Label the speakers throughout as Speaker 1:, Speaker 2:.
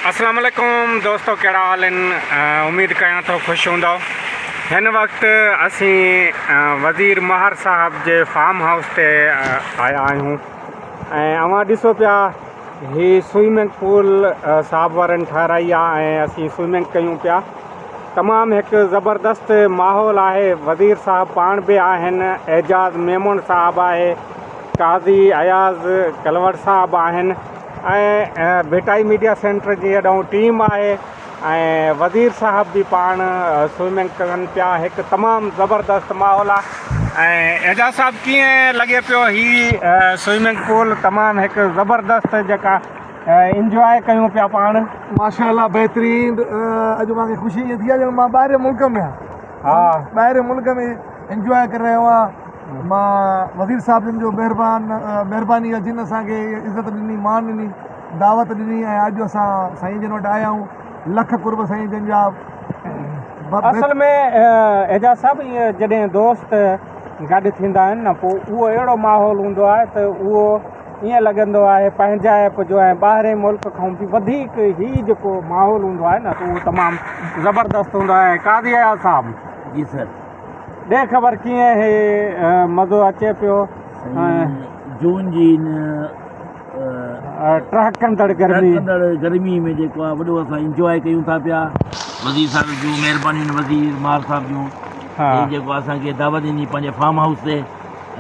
Speaker 1: اسلام عليڪم دوستو ڪهڙا حال آهن اميد ڪيان ٿو خوش هوندؤ هن وقت اسين وزير مهر صاحب جي فارم هائوس تي آيا آهيون ۽ اوهان ڏسو پيا هي سوئمنگ پول صاحب وارن ٺهرائي آهي ۽ اسين سوئمنگ ڪيون پيا تمام هڪ زبردست ماحول آهي وزير صاحب پاڻ به آهن اعجاز ميمڻ صاحب آهي قاضي اياز ڪلوڙ صاحب آهن ۽ ڀٽائي ميڊيا سينٽر جي اڏائون ٽيم آهي ۽ وزير صاحب به پاڻ سوئمنگ ڪن پيا هڪ تمام زبردست ماحول آهي ۽ اعجاز صاحب ڪيئن لڳي پيو هي سوئمنگ پول تمام هڪ زبردست جيڪا انجواء ڪيون پيا پاڻ.
Speaker 2: ماشاءالله بهترين اڄ مان کي خوشي ائين ٿي آهي ڄڻ مان ٻاهرين ملڪ ۾ آهيان
Speaker 1: ها
Speaker 2: ٻاهرين ملڪ ۾ انجواء ڪري رهيو آهيان مان وزير صاحب جن جو مهربان مهرباني آهي جن اسان کي عزت ڏني مان ڏني دعوت ڏني ۽ اڄ اسان سائين جن وٽ آيا آهيون لک قرب سائين جن جا
Speaker 1: اصل ۾ اعجاز صاحب ائين جڏهن دوست گڏ ٿيندا آهن نه پوء اهو اهڙو ماحول هوندو آهي ته اهو ائين لڳندو آهي پنهنجائپ جو ۽ ٻاهرين ملڪ کان به وڌيڪ هي جيڪو ماحول هوندو آهي نه ته اهو تمام زبردست هوندو آهي قاضي اياز صاحب
Speaker 3: جي سر
Speaker 1: ڏي خبر ڪيئن هي مزو اچي پيو.
Speaker 3: سائين جون جي هن
Speaker 1: ٽهڪندڙ گرمي
Speaker 3: ٽهڪندڙ گرمي ۾ جيڪو آهي وڏو اسان انجواء ڪيون ٿا پيا وزير صاحب جون مهربانيون وزير مار صاحب جون
Speaker 1: ها
Speaker 3: جيڪو اسان کي دعوت ڏني پنهنجي فارم هائوس تي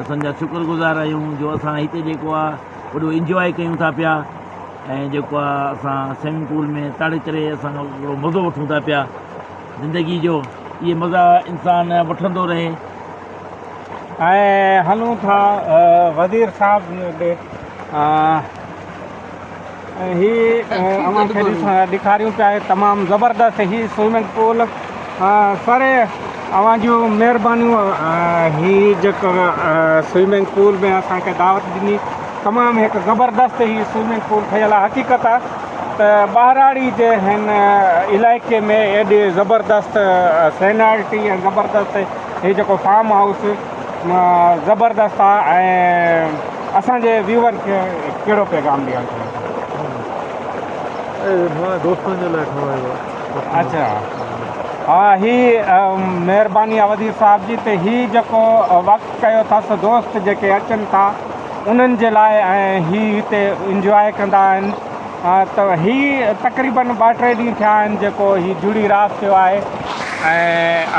Speaker 3: اسان جا شڪر گذار آهيون جو اسان هتي جيڪو آهي وڏو انجواء ڪيون ٿا پيا ۽ جيڪو آهي اسان سوئمنگ پول ۾ تڙ ڪري اسان هڪڙو مزو وٺون ٿا پيا زندگي جو اهي مزا انسان وٺندو رهي.
Speaker 1: ۽ هلون ٿا وزير صاحب ڏي. هي اوهان کي ڏيکاريون پيا تمام زبردست هي سوئمنگ پول سر اوهان جون مهربانيون هي جيڪو سوئمنگ پول ۾ اسان کي دعوت ڏني تمام هڪ زبردست هي سوئمنگ پول ٺهيل آهي حقيقت آهي ته ٻهراڙي جي هن علائقي ۾ ايڏي زبردست سينارٽي ۽ زبردست هي جيڪو فارم هائوس زبردست آ ۽ اسان جي ويوئر کي ڪهڙو پيغام ڏيڻ چاهيو
Speaker 2: دوستن جي لاء ٺهرايو آ
Speaker 1: اچھا ها هي مهرباني آ وزير صاحب جي ته هي جيڪو وقت ڪيو اٿس دوست جيڪي اچن ٿا انهن جي لاء ۽ هي هتي انجواء ڪندا آهن ته هي تقريبن ٻه ٽي ڏينهن ٿيا آهن جيڪو هي جڙي راس ٿيو آهي ۽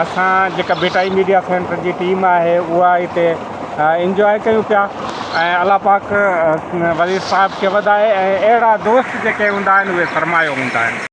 Speaker 1: اسان جيڪا ڀٽائي ميڊيا سينٽر جي ٽيم آهي اها هتي انجواء ڪيون پيا ۽ الله پاڪ وزير صاحب کي وڌائي ۽ اهڙا دوست جيڪي هوندا آهن اهي سرمايو هوندا آهن.